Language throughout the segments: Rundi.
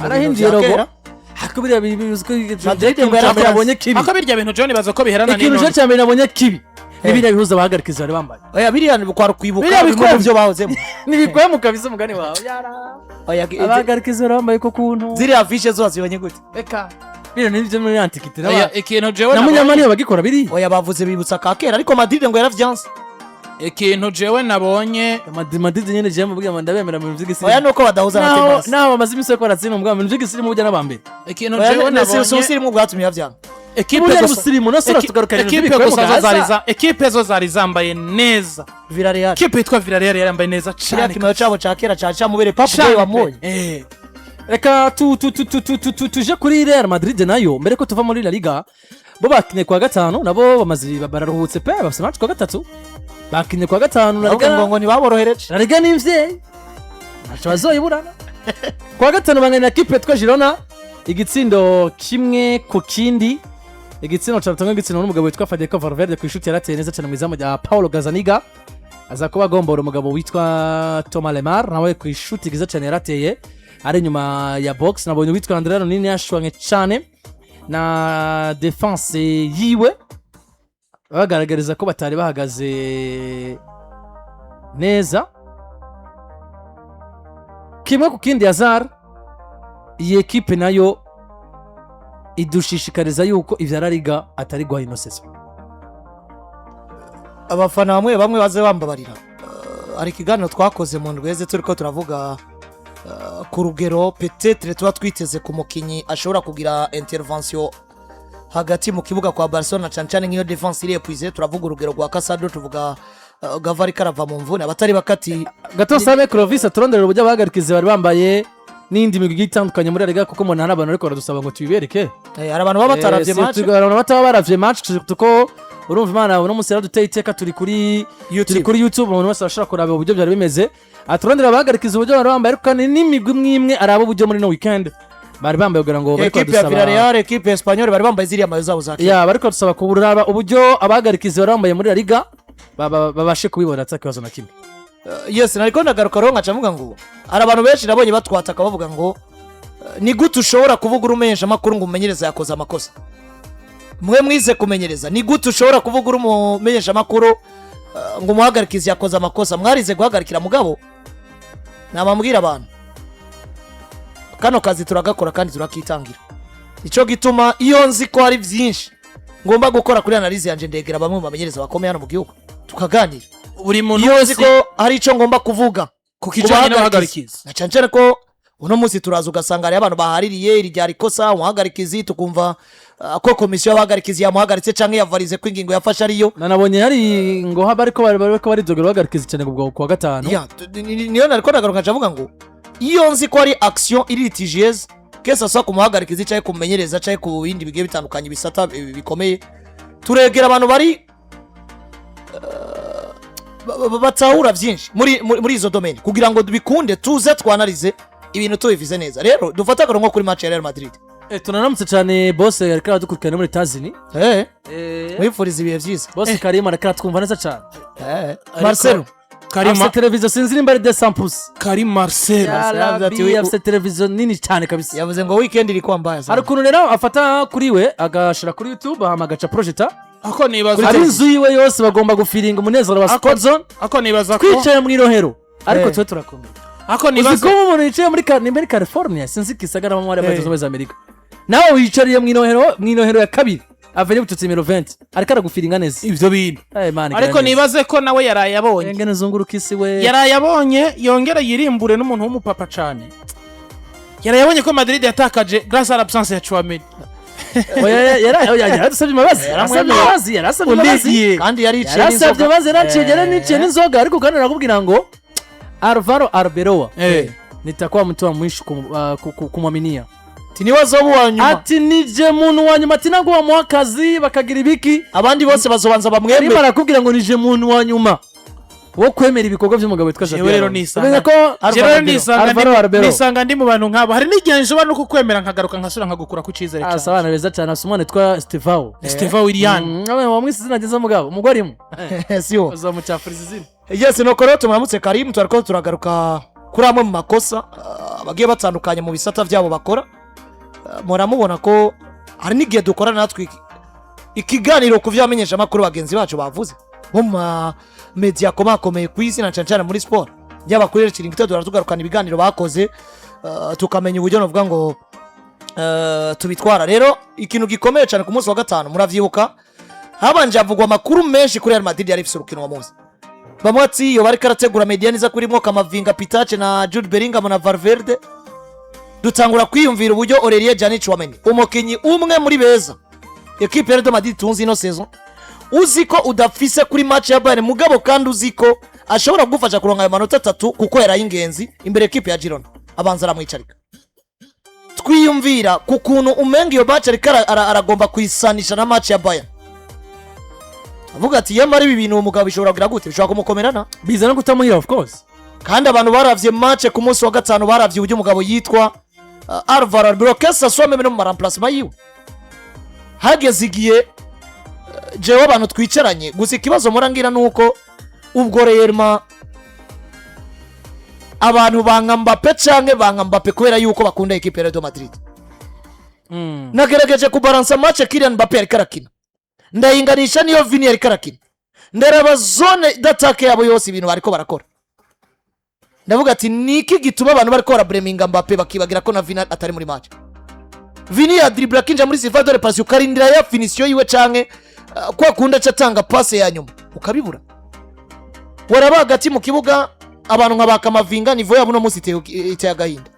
Arahinduye Bintu vya logo. kera. Ariko biriya bizwi ko Madrid ngo ikintu cya mbere nabonye kibi, Ako birya bintu John baza ko biherana ikintu n'inone. cya mbere nabonye kibi ni biriya bihuza abahagarikizi bari bambaye. Oya, biriya ni kwari kwibuka Biriya bimwe mu bikwembe. byo bahozemo. Ntibikwemu kabisa, umugani wawe. Yara. Oya, Abahagarikizi bari bambaye ko kuntu. Ziriya affiche zo wazibonye gute? Reka, biriya ni ibyo muri antiquité. Oya, ikintu jewe Na nabonye munyamani bagikora biriya. Oya, bavuze bibutsa ka kera, ariko Madrid ngo yaravyanse. Ikintu jewe nabonye Madrid nyene jewe mubwira ngo ndabemera mu bintu by'igisirimu. Oya, nuko badahuza na Naho Tebas. naho bamaze iminsi bariko baratsinda mu bintu by'igisirimu, burya n'abambere. Ikintu Oya, jewe si nabonye ubusirimu bwatumye yavyanga. Ekipe Burya gusa n'ubusirimu no sura tugaruka ibintu ekipe by'ibikwemu gusa zo gaza. zari ekipe zo zari zambaye neza. Villarreal. Ekipe yitwa Villarreal yari yambaye neza Kiriya cane. kimayo cabo ca kera ca camubere Papu Cane Boy pe. wamuye. Reka tu tu tu tu tu tu tu tuje kuri Real Madrid nayo mbere ko tuva muri La Liga. Bo bakinye kwa gatanu, nabo bamaze bararuhutse pe, bafise match kwa gatatu, bakinye kwa gatanu La Ahubwo Liga. ngo ntibaborohereje. La Liga ni imvyeyi, ntaco bazoyiburana. Kwa gatanu banganya na kipe yitwa Girona igitsindo 1-1, igitsindo ca gitsindo n'umugabo witwa Federico Valverde ku ishuti yarateye neza cyane mu izamu rya Paulo Gazzaniga, aza kuba agombora umugabo witwa Thomas Lemar nawe ku ishuti ryiza cyane yarateye ari inyuma ya box. Nabonye uwitwa Andrea Nini yashwanye cyane na défense yiwe, bagaragariza ko batari bahagaze neza. 1-1. Hazard, iyi ekipe nayo idushishikariza yuko ivya La Liga atari guha ino saison. Abafana bamwe bamwe baze bambabarira. Hari ikiganiro twakoze mu ndwi iheze turiko turavuga ku rugero peut-être tuba twiteze ku mukinyi ashobora kugira intervention hagati mu kibuga kwa Barcelona, cyane cyane nk'iyo défense iri épuisée. Turavuga urugero rwa Casado, tuvuga Gavi ariko arava mu mvune, abatari bakati. Gato sabe Clovis aturondera uburyo abahagarikizi bari bambaye n'indi migwi igiye itandukanye muri La Liga, kuko umuntu hari abantu ariko baradusaba ngo tubibereke. Hari abantu baba bataravye match. Hari abantu bataba baravye match, kuko urumva Imana uno munsi yaraduteye iteka, turi YouTube. kuri YouTube, umuntu wese arashobora kuraba uburyo byari bimeze. Aturondera abahagarikizi uburyo bari bambaye, ariko kandi n'imigwi imwe imwe araba uburyo muri no weekend bari bambaye kugira ngo bariko Ekipe ya badusaba. Villarreal, ekipe ya Espanyol bari bambaye ziriya maillot zabo za kera. Ya, bariko badusaba kuraba uburyo abahagarikizi bari bambaye muri La Liga, babashe kubibona ata kibazo na kimwe. Yes, nariko ndagaruka rero nkaca mvuga ngo hari abantu benshi nabonye batwataka bavuga ngo ni gute ushobora kuvuga uri umumenyesha amakuru ngo umumenyereza yakoze amakosa? Mwe mwize kumenyereza, ni gute ushobora kuvuga uri umumenyesha amakuru ngo umuhagarikizi yakoze amakosa? Mwarize guhagarikira. Mugabo namambwira abantu, kano kazi turagakora kandi turakitangira. Nicyo gituma iyo nzi ko hari byinshi ngomba gukora kuri analyse yanjye, ndegera bamwe mu bamenyereza bakomeye hano mu gihugu tukaganira. Buri muntu Iyo nzi wese ko hari icyo ngomba kuvuga ku kijanye n'abahagarikizi, na cyane cyane ko uno munsi turaza ugasanga hariyo abantu bahaririye iri ryari ikosa umuhagarikizi, tukumva ko komisiyo y'abahagarikizi yamuhagaritse cyangwa yavarize ko ingingo yafashe ariyo. Nanabonye hari ngo haba ariko bariko baridogera bahagarikizi cyane ngo kuwa gatanu. Ya, niyo nariko nagaruka nkaca mvuga ngo iyo nzi ko hari action iri litigieuse, que ce soit ku muhagarikizi cyangwa ku mumenyereza cyangwa ku bindi bigiye bitandukanye, ibisata bikomeye, turegera abantu bari batahura byinshi muri izo domaine kugira ngo bikunde tuze twanarize ibintu tubivize neza. Rero dufate akarero nko kuri match ya Real Madrid. Tunaramutse cyane bose ariko aradukurikirana muri Tazini. Mwifuriza ibihe byiza. Bose Karim ariko aratwumva neza cyane. Marcelo. Karim. Afite televiziyo, sinzi nimba ari 200 pouces. Karim Marcel. Yavuze ati, Afite televiziyo nini cyane kabisa. Yavuze ngo weekend iri kwambaya Hari ukuntu rero afata kuri we agashira kuri YouTube hama agaca projeta. Ako nibaza Ari inzu yiwe yose bagomba gufiringa umunezero wa Sport Zone. Ako nibaza ko Twicaye mu irohero, ariko twe turakomeye. Ako Uzi nibaza ko umuntu yicaye muri ni muri California, sinzi kisagara mu muri Leta Zunze Amerika, nawe wicariye mu inohero ya kabiri avenue Bututsi nimero 20, ariko aragufiringa neza. Ivyo bintu. Eh, man, Ariko nibaze ko nawe yaraye abonye. Ngene zunguruka isi we. Yaraye abonye, yongera yirimbure n'umuntu w'umupapa cane. Yaraye abonye ko Madrid yatakaje grâce à l'absence ya Tchouameni. Oya, oya, yaradusabye imbabazi, yarasabye imbabazi, yarasabye imbabazi. Olivier. Kandi yariciye Yarasabye n'inzoga. imbabazi, yaraciye n'inzoga. Ariko kandi arakubwira ngo Alvaro Arbeloa nitakuwa mtu wa mwisho kumwaminia. Ati niwe azoba uwa nyuma. Ati nije muntu wa nyuma, ati ntabwo bamuha akazi bakagira ibiki. Abandi bose bazobanza Arimo bamwemere. arakubwira ngo nije muntu wa nyuma wo kwemera ibikorwa by'umugabo witwa Xabi Jewe rero Alonso. nisanga Umenya ko Jewe rero nisanga Alvaro Arbeloa. Nisanga ndi mu bantu nk'abo. Hari n'igihe nshobora no kukwemera nkagaruka nkasubira nkagukura ku cyizere Asa cyanjye. abana beza cyane, afise umwana witwa Stevao. Steva Willian. Wamwise izina ryiza, mugabo umugore arimo Siwo. uzamucyafuriza izina. Yes, nuko rero tumuramutse Karim. Twariko turagaruka Kuri amwe mu makosa bagiye batandukanye mu bisata byabo bakora. Muramubona ko hari n'igihe dukora natwe ikiganiro ku byo abamenyeshamakuru bagenzi bacu bavuze bo mu ma media akomakomeye ku isi, na cyane cyane muri siporo, yaba kuri Chiringuito duhora tugarukana ibiganiro bakoze, tukamenya uburyo navuga ngo tubitwara. Rero ikintu gikomeye cyane, ku munsi wa gatanu muravyibuka habanje havugwa amakuru menshi kuri Real Madrid yari ifise urukino wa munsi. Bamwe ati iyo bariko arategura médiane iza kurimo Kamavinga, Pitace na Jude Bellingham na Valverde. Dutangura kwiyumvira uburyo Aurelien Tchouameni, umukinyi umwe muri beza ekipe ya Real Madrid tunzi ino saison, uzi ko udafise kuri match ya Bayern, mugabo kandi uzi ko ashobora kugufasha kuronka ayo manota 3 kuko yaraye ingenzi imbere ekipe ya Girona, abanza aramwicarika. Twiyumvira ku kuntu umenga iyo match ariko aragomba kuyisanisha na match ya Bayern, avuga ati yamara ibi bintu uwo mugabo bishobora kugira gute, bishobora kumukomerana. Biza no kutamuhira, of course. Kandi abantu baravye match ku munsi wa gatanu baravye uburyo umugabo yitwa Alvaro Arbeloa, que ça soit même no mu ma remplacement yiwe, hageze igihe jewe abantu twicaranye gusa. Ikibazo murangira nuko ubwo réellement abantu banka Mbappe canke banka Mbappe kubera yuko bakunda ekipe ya Real Madrid. Nagerageje kubaransa match Kylian Mbappe yariko arakina, ndayinganisha niyo Vini yariko arakina, ndaraba zone d'attaque yabo yose, ibintu bariko barakora, ndavuga ati niki gituma abantu bariko barabreminga Mbappe bakibagira ko na Vini atari muri match? Vini ya dribble akinja muri surface de réparation, ukarindira ya finition yiwe canke kwa kundi aca atanga passe ya nyuma, ukabibura. Waraba hagati mu kibuga, abantu nka bakamavinga, niveau yabo uno munsi iteye agahinda,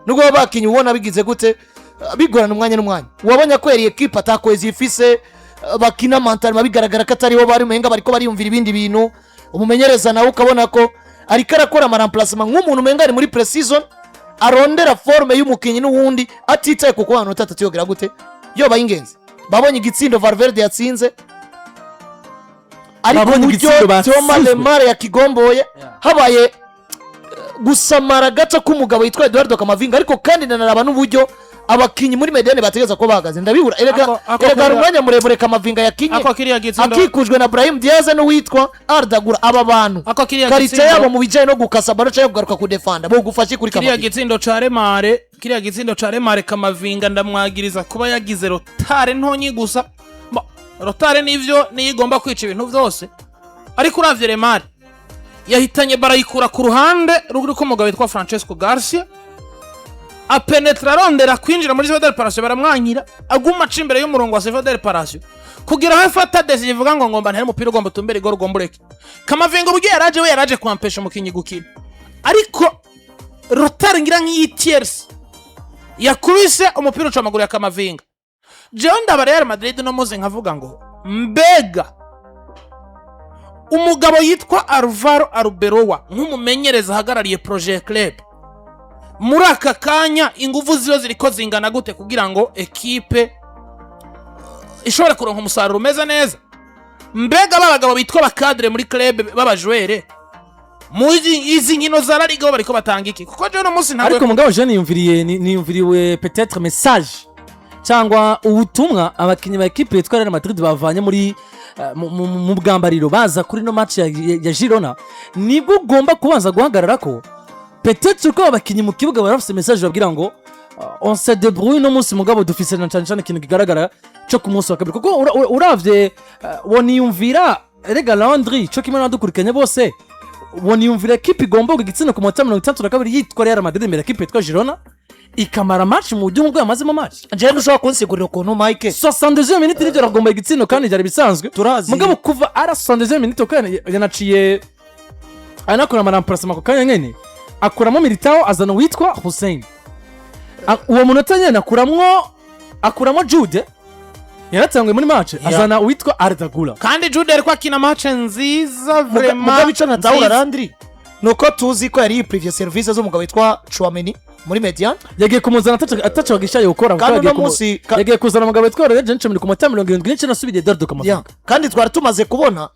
nubwo baba bakinye ubona bigize gute, bigorana umwanya n'umwanya. Wabonye ko yari ekipe atakwezi ifise, bakina mentalement bigaragara ko atariho bari, umenga bariko bariyumvira ibindi bintu. Umumenyereza nawe ukabona ko ariko arakora ama remplacement nk'umuntu umenga ari muri pre-season, arondera forme y'umukinnyi n'uwundi, atitaye ku kuba amanota 3 yogera gute yoba y'ingenzi. Babonye igitsindo Valverde yatsinze, ariko Babonye uburyo igitsindo Thomas batsinzwe. Lemar yakigomboye, habaye gusamara gato k'umugabo yitwa Eduardo Camavinga. Ariko kandi nanaraba n'uburyo abakinnyi muri médiane bategereza kuba bahagaze, ndabibura erega. Erega hari umwanya muremure Camavinga yakinye Ako kiriya gitsindo akikujwe na Brahim Diaz n'uwitwa Arda Güler. Aba bantu Ako kiriya qualité gitsindo yabo mu bijyanye no gukasa ballon cyangwa kugaruka kudefanda bogufashe kuri kiriya Camavinga. gitsindo ca Lemar, kiriya gitsindo ca Lemar, Kamavinga ndamwagiriza kuba yagize retard ntonyi gusa. Retard nivyo niyo igomba kwica ibintu vyose, ariko uravye Lemar yahitanye barayikura ku ruhande ruriko umugabo witwa Francesco Garcia, apenetra arondera kwinjira muri surface de réparation, baramwankira, aguma aca imbere y'umurongo wa surface de réparation kugira aho afata décision ivuga ngo ngomba ntere umupira ugomba utumbere igoro ugomba ureke. Kamavinga uburyo yaraje, we yaraje kwampesha umukinyi gukina, ariko retard ngira nk'iyi tierce yakubise umupira uca amaguru ya Kamavinga. Jewe ndaba Real Madrid no muze nkavuga ngo mbega umugabo yitwa Alvaro Arbeloa nk'umumenyereza ahagarariye projet club muri aka kanya, ingufu ziwe ziriko zingana gute kugira ngo ekipe ishobore kuronka umusaruro umeze neza? Mbega ba bagabo bitwa ba cadre muri club b'abajwere muri izi nkino za La Liga bo bariko batanga iki? Kuko jewe uno munsi ntabwo Ariko mugabo je niyumviriye niyumviriwe peut-être message cyangwa ubutumwa abakinnyi ba ekipe yitwa Real Madrid bavanye muri mu bwambariro baza kuri no match ya Girona, nibwo ugomba kubanza guhagarara ko peut-être ko abakinnyi mu kibuga bari bafise message babwira ngo on se débrouille no munsi, mugabo dufise na cyane cyane ikintu kigaragara cyo ku munsi wa kabiri, kuko uravye woniyumvira erega Landry cyo kimwe n'abadukurikiranye bose, woniyumvira ekipe igomba igitsina ku munota 62 yitwa Real Madrid imbere ekipe yitwa Girona ikamara match mu buryo nk'ubwo yamazemo match. Njyewe ntushobora kunsigurira ukuntu, Mike, 62 minutes nibyo aragomba igitsina kandi byari bisanzwe. Turazi. Mugabo kuva ara 62 minutes kuko yanaciye anakora ama remplacement ako kanya nyene, akuramo Militao azana uwitwa Hussein. Uwo munota nyene akuramo Jude yaratanguye muri match, azana uwitwa Arda Güler. Kandi Jude ariko akina match nziza vraiment. Mugabo ico natahura, nziza. Landry, nuko tuzi ko yari yiprivye serivisi z'umugabo witwa Tchouameni muri médiane. Yagiye kumuzana ataco gishaye gukora kuko Kandi yagiye uno munsi yagiye kuzana umugabo witwa Aurelien Tchouameni ku munota 79, asubiye Eduardo Camavinga. Kandi twari tumaze kubona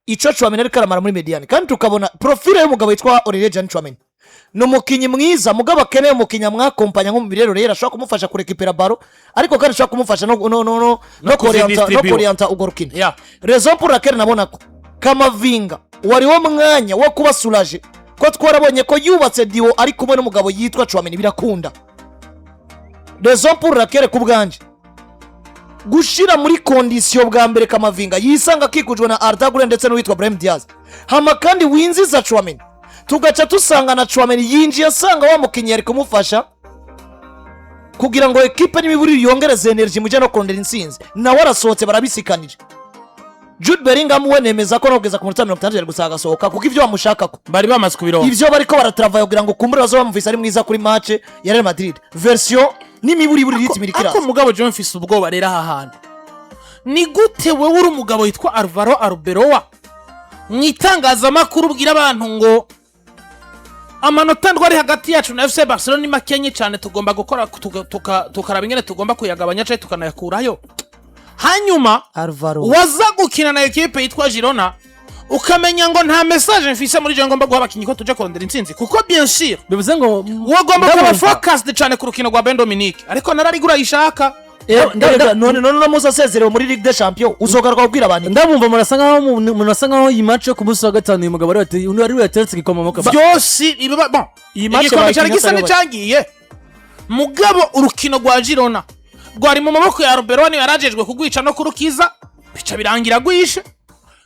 ico Tchouameni ariko aramara muri médiane, kandi tukabona profile y'umugabo witwa Aurelien Jean Tchouameni. Ni umukinnyi mwiza, mugabo akeneye umukinnyi amwakompanya nko mu birero rero ashobora kumufasha kurekipera ballon, ariko kandi ashobora kumufasha no korienta no kuzidistribuer. korienta urwo rukino. Raison pour laquelle nabona ko Kamavinga wari wo mwanya wo kuba soulagé. Ko twarabonye ko yubatse duo ari kumwe n'umugabo yitwa Tchouameni, birakunda. Raison pour laquelle ku bwanje gushira muri condition bwa mbere Kamavinga yisanga akikujwe na Arda Güler ndetse n'uwitwa Brahim Diaz, hama kandi winziza Tchouameni, tugaca dusanga na Tchouameni yinjiye asanga wa mukinnyi yari kumufasha kugira ngo ekipe n'imiburire yongereze energy mujye no kurondera intsinzi, nawe arasohotse, barabisikanije. Jude Bellingham we nemeza ko no kugeza ku minota 60 yari gusa agasohoka, kuko ibyo bamushakako bari bamaze kubironka. Ibyo bariko baratravaye kugira ngo kumbure bazoba bamuvise ari mwiza kuri match ya Real Madrid, version n'imiburiburi ryitwa Ariko irikiraza. mugabo jewe mfise ubwoba rero. Aha hantu ni gute wewe uri umugabo witwa Alvaro Arbeloa mu itangazamakuru ubwira abantu ngo amanota ndwi ari hagati yacu na FC Barcelona ni makenye cyane, tugomba gukora tukaraba ingene tugomba kuyagabanya cyangwa tukanayakurayo, hanyuma Alvaro waza gukina na ekipe yitwa Girona ukamenya ngo nta message mfise muri je ngomba guha abakinyi ko tuje kurondera intsinzi, kuko bien sûr Bivuze ngo wagomba kuba ndabumva. focused cyane ku rukino rwa Bayern Dominique, ariko nararigura ayishaka. Erega, none uno munsi asezerewe muri Ligue des Champions, uzogaruka kubwira abantu iki? Ndabumva, murasa nkaho iyi match yo ku munsi wa gatanu uyu mugabo ari we yateretse igikombe mu maboko. Byose ibi bon, Iyi match igikombe cyari bayikinye gisa atari n'icyagiye, mugabo urukino rwa Girona rwari mu maboko ya Arbeloa, niwe yarajejwe kugwica no kurukiza, bica birangira gwishe.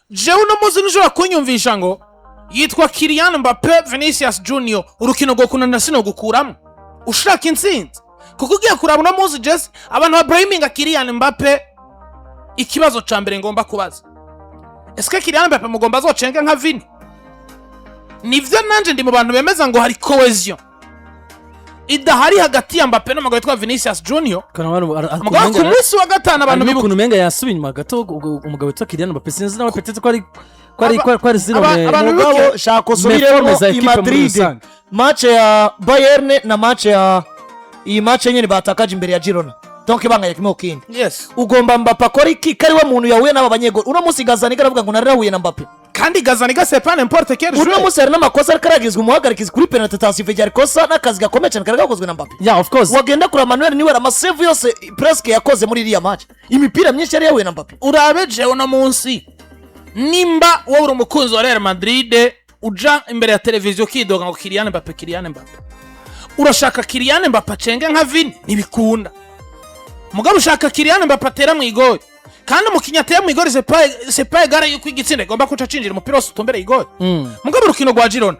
Jewe uno munsi ntushobora kunyumvisha ngo yitwa Kylian Mbappe, Vinicius Junior, urukino rwo kunanira sino gukuramo ushaka intsinzi, kuko ugiye kuraba uno munsi Jesse, abantu ba blaminga Kylian Mbappe. Ikibazo ca mbere ngomba kubaza: ese Kylian Mbappe mugomba azocenge nka Vini? Nivyo, nanje ndi mu bantu bemeza ngo hari cohésion idahari hagati ya Mbappe n'umugabo witwa Vinicius Junior. Mugabo ku munsi wa gatanu abantu bibuka ukuntu umenga yasubiye inyuma gato umugabo witwa Kylian Mbappe, sinzi nawe peut-être ko ari zino abantu Mugabo bibuke shaka usubiremo méforme za i ekipe muri Madrid, rusange. Match ya Bayern na match ya iyi match nyene batakaje imbere ya Girona, donc bangaye kimwe ku kindi. Ugomba Mbappe akora iki, ko ariwe muntu yahuye n'aba banyegoli uno munsi? Gazzaniga aravuga ngo narahuye na Mbappe. Kandi Gazzaniga c'est pas n'importe quel Uno joueur. munsi hari n'amakosa ariko aragizwe umuhagarikizi kuri penalty atasife, ryari kosa n'akazi gakomeye cyane kari gakozwe na Mbappe. Yeah, of course. Wagenda kuri Manuel Neuer, amasave yose presque yakoze muri iriya match, imipira myinshi yari yahuye na Mbappe. Urabe jewe uno munsi, nimba wowe uri umukunzi wa Real Madrid uja imbere ya televiziyo ukidoga ngo Kylian Mbappe, Kylian Mbappe, urashaka Kylian Mbappe acenge nka Vini, ntibikunda. Mugabo ushaka Kylian Mbappe atera mu igori, kandi umukinnyi atera mu igori c'est pas égal yuko igitsinda igomba kuca cinjira umupira wose utumbereye igori. Mugabo urukino rwa Girona,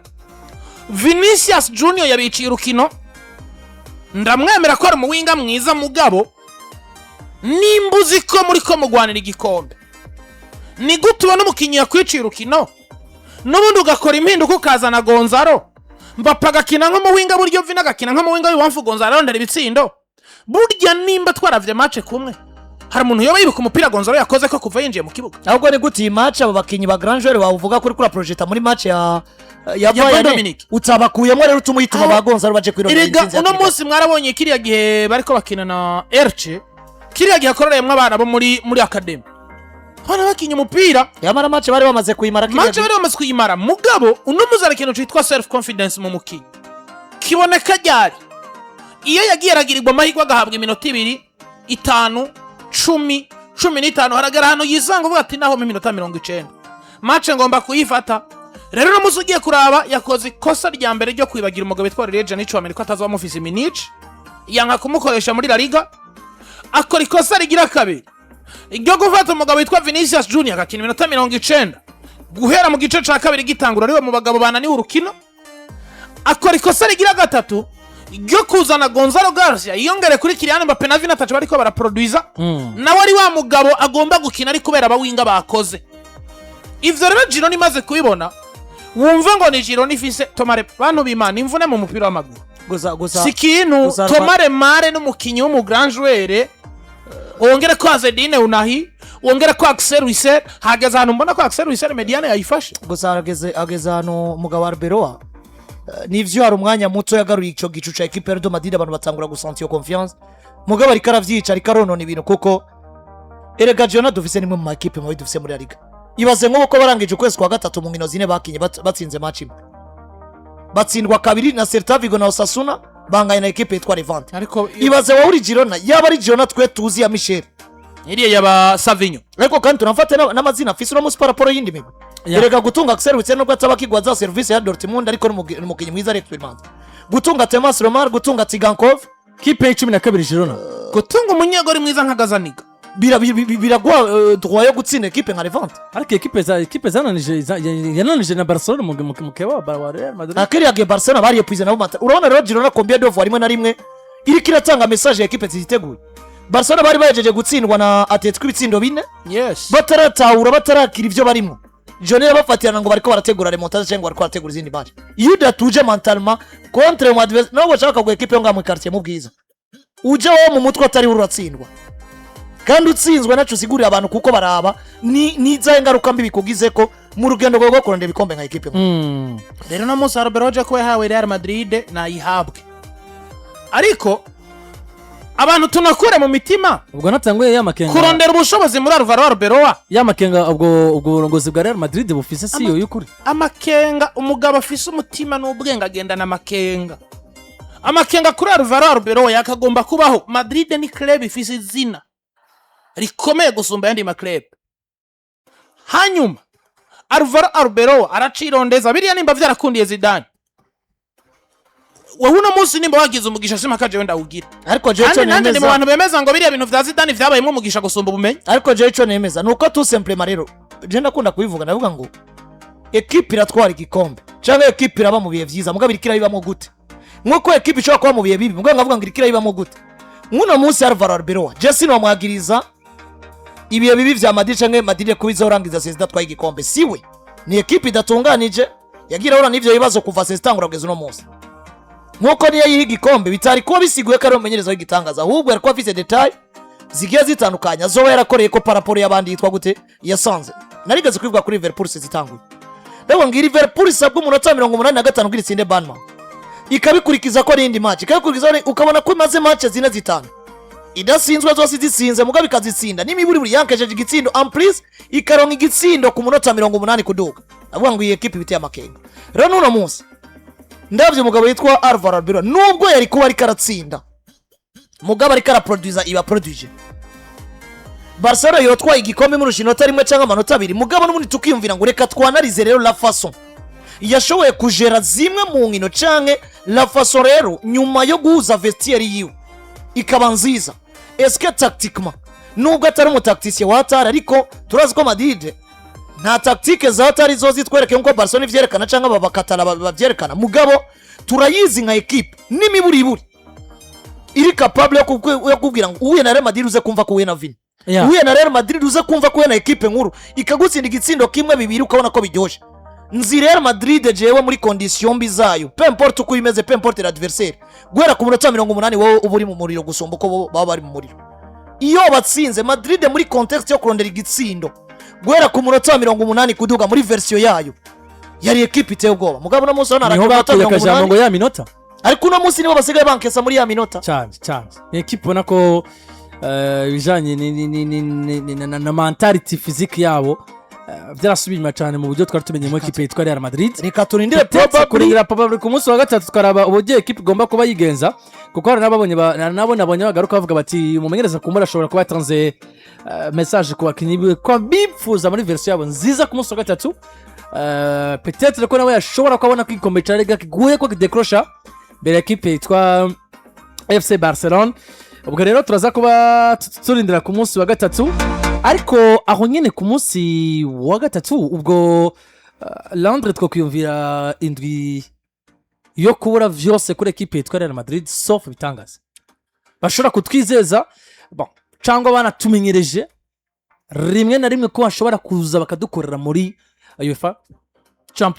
Vinicius Junior yabiciye urukino. Ndamwemera ko ari umuwinga mwiza, mugabo nimba uzi ko muri ko mugwanira igikombe, ni gute ubona umukinnyi yakwiciye urukino n'ubundi ugakora impinduka ukazana Gonzalo, Mbappe agakina nk'umuwinga buryo, Vini agakina nk'umuwinga w'ibubamfu, Gonzalo arondera ibitsindo? Burya nimba twaravye match kumwe, hari umuntu yoba yibuka umupira Gonzalo yakoze ko kuva yinjiye mu kibuga? Ahubwo ni gute iyi match abo bakinnyi ba grand joueur bawuvuga kuri kuri projeta muri match ya Ya Bayern Bayern Dominique. utabakuyemo rero utuma uyituma ba Gonzalo baje kwirondera Erega intsinzi uno hakiri kare. munsi mwarabonye kiriya gihe bariko bakina na Elche, kiriya gihe akororeyemwo abana bo muri academy, abana bakinye umupira. Yamara match bari bamaze kuyimara kiriya Match gihe. bari bamaze kuyimara. Mugabo uno munsi hari ikintu citwa self confidence mu mukinyi kiboneka ryari? Iyo yagiye aragirirwa amahirwe agahabwa iminota 2, 5, 10, 15, haragera ahantu yisanga uvuga ati naho mu iminota 90 match ngomba kuyifata. Rero uno munsi ugiye kuraba, yakoze ikosa rya mbere ryo kwibagira umugabo witwa Aurelien Tchouameni ko atazoba amufise iminici, yanka kumukoresha muri La Liga. Akora ikosa rigira kabiri ryo gufata umugabo witwa Vinicius Junior agakina iminota 90 guhera mu gice ca kabiri gitangura, ariwe mu bagabo bananiwe urukino. Akora ikosa rigira gatatu ryo kuzana Gonzalo Garcia yiyongere kuri Kylian Mbappe na Vini ataco bariko baraproduiza, nawe ari wa mugabo agomba gukina ari kubera abawinga bakoze ivyo. Rero Girona imaze kubibona, wumva ngo ni Girona ifise Tomare. Bantu b'Imana, imvune mu mupira w'amaguru Gusa si ikintu. gusa Thomas Lemar n'umukinyi w'umu grand joueur, wongere ko Azzedine Ounahi, wongere ko Axel Witsel, hageze ahantu mbona ko Axel Witsel médiane yayifashe. Gusa ageze ahantu umugabo wa Arbeloa, nivyo hari umwanya muto yagaruye ico gicu ca equipe ya Real Madrid, abantu batangura gusentir iyo confiance, mugabo ariko aravyica, ariko aronona ibintu, kuko erega Girona dufise nimwe mu makipe mabi dufise muri La Liga. Ibaze nk'ubu ko barangije ukwezi kwa gatatu mu nkino zine bakinye batsinze match imwe, batsindwa kabiri na Celta Vigo na Osasuna, banganye na equipe yitwa Levante. Ariko Ibaze wowe uri Girona, yaba ari Girona twe tuzi ya Michel iriya yaba Savinho. Ariko kandi tunafate n'amazina afise uno munsi par rapport y'indi migwi. Erega gutunga Axel Witsel, nubwo ataba akigwa za service ya Dortmund, ariko ni umukinnyi mwiza, ari expérimenté. Gutunga Thomas Lemar, gutunga Tsygankov. Kipe ya 12, Girona. Gutunga umunyegori mwiza nka Gazzaniga. Biraguha droit yo gutsinda ekipe nka Levante. Ariko ekipe zananije yananije na Barcelona mu keba wa Real Madrid. Akiriya gihe Barcelona bariyepuize nabo mata. Urabona rero Girona combien de fois rimwe na rimwe iriko iratanga message ya ekipe ziteguye. Barcelona bari bahejeje gutsindwa na Atletico ibitsindo 4, bataratahura, batarakira ivyo barimo. Jone yabafatirana ngo bariko barategura remontada cyangwa bariko barategura izindi match. Iyo udatuje mentalement contre mu adversaire, nabo bashaka kugwa ekipe yo ngaha mu quartier mu bwiza, uje wowe mu mutwe atari uratsindwa, kandi utsinzwe naco usigurira abantu, kuko baraba ni nizahe ngaruka mbi bikugize ko mu rugendo rwawe rwo kurondera ibikombe nka ekipe. Rero no munsi Arbeloa ko yahawe Real Madrid nayihabwe, ariko abantu tunakure mu mitima. Ubwo natanguye ya makenga. Kurondera ubushobozi muri Alvaro Arbeloa. Ya makenga, ubwo burongozi bwa Real Madrid bufise si yo y'ukuri. Amakenga, umugabo afise umutima n'ubwenge agendana amakenga. Amakenga kuri Alvaro Arbeloa yakagomba kubaho. Madrid ni club ifise izina rikomeye gusumba ayandi ma club. Hanyuma Alvaro Arbeloa aracirondeza biriya. Nimba vyarakundiye Zidane, wowe uno munsi nimba wagize umugisha, simpaka jewe ndawugira. Ariko jewe Kandi ico nanjye ndi mu nemeza bantu bemeza ngo biriya bintu vya Zidane vyabayemwo umugisha gusumba ubumenyi. Ariko jewe ico nemeza nuko tout simplement, rero je ndakunda kubivuga, ndavuga ngo ekipe iratwara igikombe cyangwa ekipe iraba mu bihe vyiza, mugabo iriko irabibamo gute? Nkuko ekipe ishobora kuba mu bihe bibi, mugabo nkavuga ngo iriko irabibamo gute? Nk'uno munsi Alvaro Arbeloa, je sinamwagiriza ibihe bibi vya Madrid canke Madrid kuba izorangiza saison idatwaye igikombe. Siwe, ni ekipe idatunganije, yagira ahura n'ivyo bibazo kuva saison itangura kugeza uno munsi. Nkuko niyo yiha igikombe, bitari kuba bisiguye ko ari umumenyereza w'igitangaza, ahubwo yari kuba afise détails zigiye zitandukanye azoba yarakoreye ko par rapport y'abandi yitwa gute yasanze. Narigeze kubivuga kuri Liverpool saison itanguye, ndavuga ngo Liverpool isabwa umunota wa 85 kugira itsinde Bournemouth, ikabikurikiza ko n'indi match ikabikurikiza, ukabona ko imaze match zine zitanu idasinzwe, zose zitsinze, mugabo ikazitsinda n'imiburi buri yankesheje igitsindo, en plus ikaronka igitsindo ku munota 80 kuduga. Avuga ngo iyi ekipe ibiteye amakenga. Rero n'uno munsi ndabyo umugabo yitwa Alvaro Arbeloa, nubwo yari kuba ariko aratsinda, mugabo ariko araproduza iba produje Barcelona yotwaye igikombe murusha inota rimwe cyangwa amanota 2. Mugabo n'ubundi tukiyumvira ngo reka twanarize rero la façon yashoboye kujera zimwe mu nkino, canke la façon rero nyuma yo guhuza vestiaire yiwe ikaba nziza. Eske tactiquement, nubwo atari umu tacticien wa hatari, ariko turazi ko Madrid nta tactique za hatari zo zitwereke nkuko Barcelona ivyerekana cyangwa aba bakatala bavyerekana, mugabo turayizi nka ekipe n'imiburiburi iri capable yo kubwira ngo uhuye na Real Madrid uze kumva ko uhuye na Vini, uhuye na Real Madrid uze kumva ko uhuye na ekipe nkuru, ikagutsinda igitsindo kimwe, bibiri, ukabona ko biryoshye. Nzi Real Madrid jewe muri condition mbi zayo, peu importe uko imeze, peu importe l'adversaire, guhera ku munota wa 80 wowe uba uri mu muriro gusumba uko bo baba bari mu muriro. Iyo batsinze Madrid muri contexte yo kurondera igitsindo guhera ku munota wa 80 kuduga, muri version yayo yari ekipe iteye ubwoba. Mugabo uno munsi urabona Niho arakina umunota wa bakuye mirongo akajambo ngo umunani ya minota. Ariko uno munsi nibo basigaye bankesa muri ya minota. Cyane cyane, ni ekipe ubona ko ibijanye na mentality, physique yabo byarasubiye inyuma cyane mu buryo twari tumenyemo ekipe yitwa Real Madrid. Reka turindire Peut-être probably kurindira probably ku munsi wa gatatu tukaraba uburyo ekipe igomba kuba yigenza, kuko hari n'ababonye hari n'abo nabonye bagaruka bavuga bati umumenyereza kumbura ashobora kuba yatanze message ku bakinnyi biwe ko bipfuza muri version yabo nziza ku munsi wa gatatu. Peut-être ko nawe yashobora kubona ko igikombe cya Liga kiguye ko kidekrosha mbere ya ekipe yitwa FC Barcelone. Ubwo rero turaza kuba turindira ku munsi wa gatatu. Ariko aho nyine ku munsi wa gatatu ubwo Landre, twakwiyumvira indwi yo kubura vyose kuri ekipe yitwa Real Madrid, sauf ibitangaza bashobora kutwizeza, bon, cyangwa banatumenyereje rimwe na rimwe ko bashobora kuza bakadukorera muri UEFA Champions.